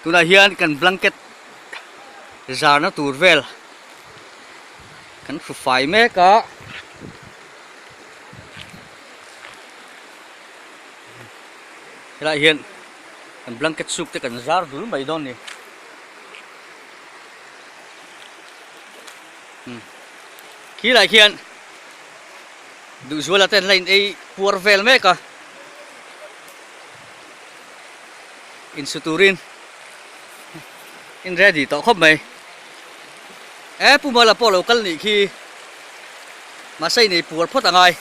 Tunah hian kan blanket zarna tur vel kan hru fai mek a. Helaiah hian kan blanket suk te kan zar dul mai dawn a ni. Khilaiah khian Duhzuala te an la in ei puar vel mek a. Insu turin in ready tawh khawp mai. E Pu Mala pawh lo kal nih khi mahse inei puar phawt angai.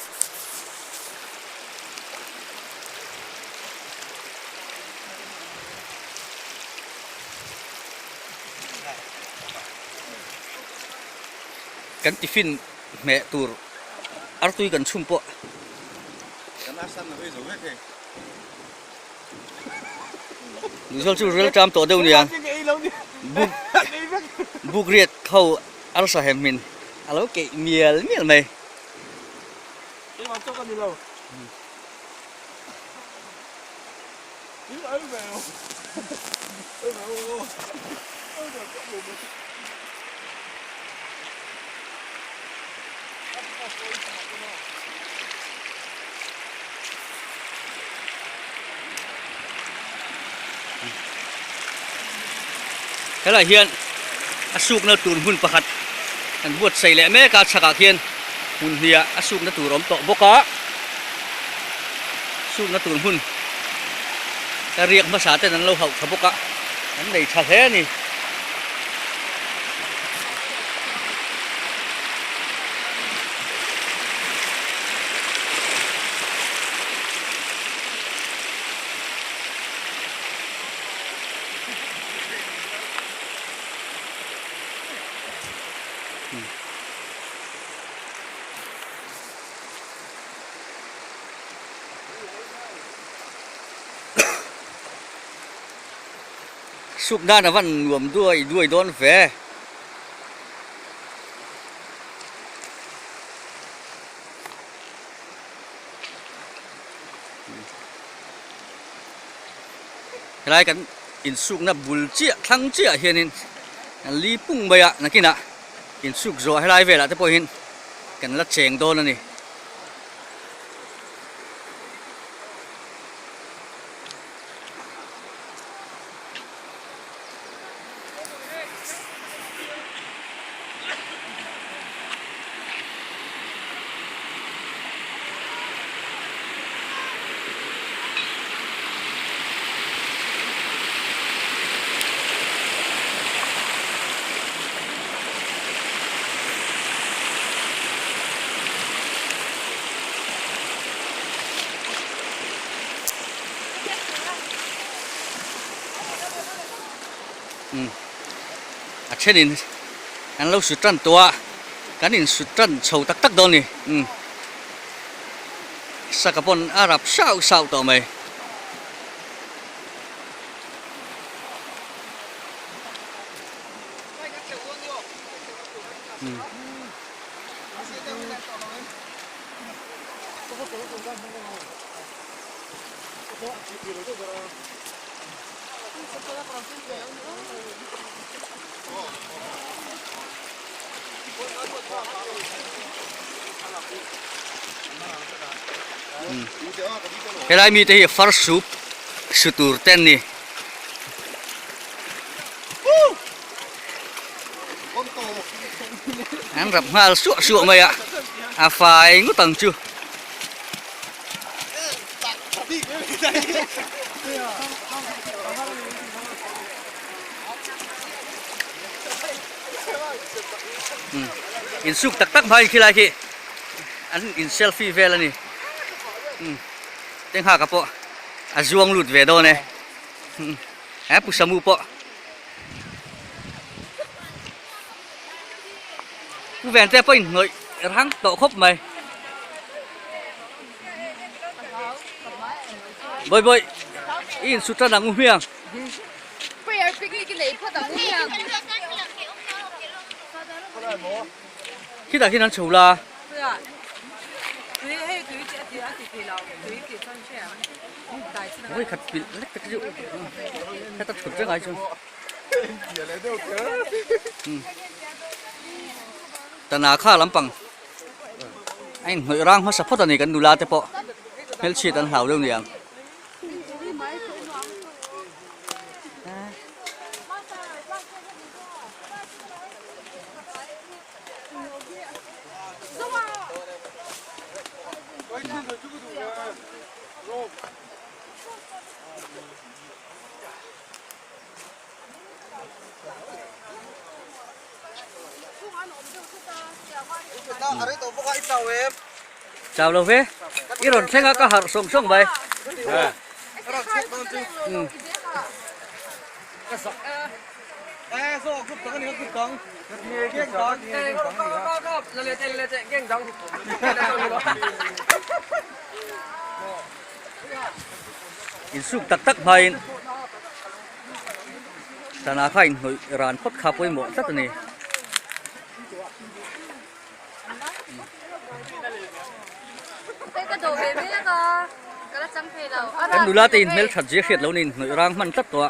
Kan tiffin hmeh tur artui kan chhum pawh. Kan asan lo ei zo vek hei. Mizo chu rel ṭam tawh deuh nia. Buk buk riat ho arsa hem min a lo keih mial mial mai. Helaiah hian a sukna tur hmun pakhat an buatsaih leh mek a chhakah khian hmun hnih ah a sukna tur a awm tawh bawk a sukna tur hmun ka riak hmasa ten an lo hauh tha bawk a an nei tha hle a ni. Suk nan a van nuam duai duai dawn ve. Helai kan insukna bul chiah thlang chiah hianin an li pung mai a nakinah insuk zawh helai velah te pawhin kan la cheng dawn a ni. A thenin an lo su tan tawh a kan in su tan chho tak tak dawn a ni umm saka pawn a rap sauh sauh tawh mai. Helai mite hi far sup su tur te an ni. An rap nghal suah suah mai a, a fai ngawt ang chu. Insuk tak tak hmain khilai khi an in selfie vel a ni. Tenghaka pawh a zuang lut ve dawn e. He Pu Samu pawh Pu Vente pawh inhnawih rang tawh khawp mai. Bawi bawi i insu tan ang u hmiang. Prayer picnic i nei phawt ang u hmiang. Khitah khian an chho la. Vawi khat pilh lek te chu heta thut reng ai chuan tana kha lampang a inhnawih rang hmasa phawt a ni kan nula te pawh hmelchhiat an hlau deuh niang. Chau lo ve i rawn thleng a ka harh sawng sawng mai. Insuk tak tak hmain sana kha inhnawih ran phawt kha pawimawh tlat a ni. Kan nula te in hmelthat zia hriat lo niin hnawih rang hman tlat tawh a.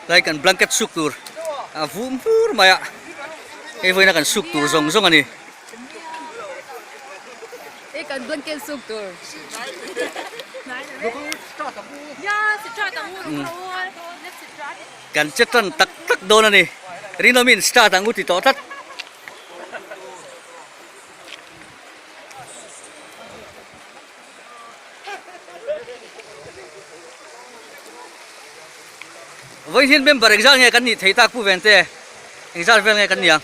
Tlai kan blanket suk tur a vum hmur mai a hei vawiina kan suk tur zawng zawng a ni. Hei kan blanket suk tur. Kan che tan tak tak dawn a ni Rinawmin start ang u ti tawh tlat. Vawiin hian member engzat nge kan nih theih tak Pu Vente? Engzat vel nge kan nih ang?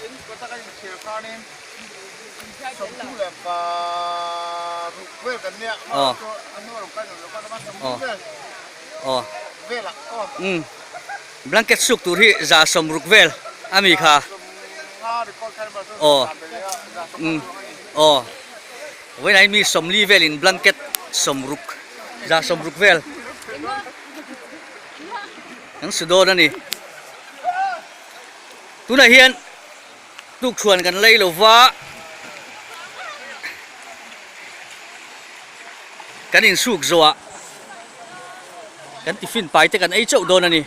Aw. Aw. Aw. Umm. Blanket suk tur hi 60 vel a mi kha. Aw. Umm. Aw. Vawiinah hi mi 40 velin blanket 60, 60 vel kan su dawn a ni. Tunah hian tukṭhuan kan lei lo va, kan insuk zawhah kan tiffin pai te kan ei chauh dawn a ni.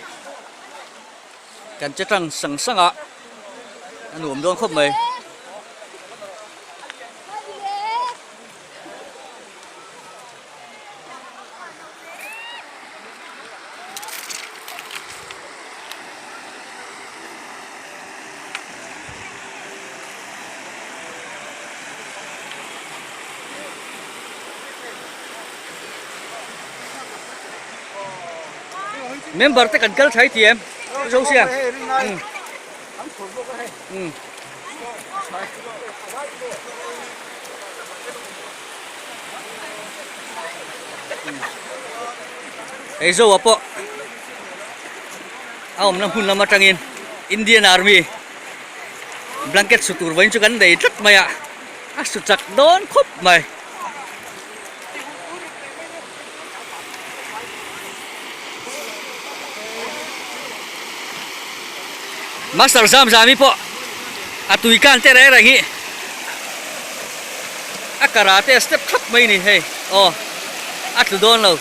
Kan che tang sang sang a, a nuam dawn khawp mai. Member te kan kal thai thiam zo sia. Um. Hei zo a pawh a awmna hmun lam atangin Indian Army blanket su tur vawiin chu kan nei tlat mai a a su chak dawn khawp mai. Master zam zam hi pawh a tui kan te reng reng hi a karate step thlap mai ni hei aw a tlu dawn lo.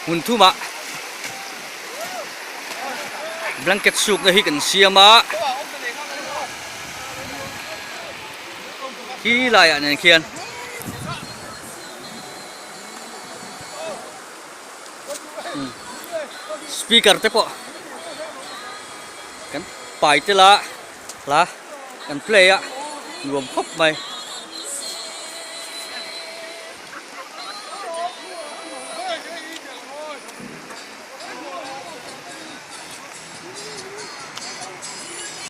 Hmun thumah blanket sukna hi kan siam a khi laiah nen khian. Speaker te pawh kan pai tel a hla kan play a nuam khawp mai.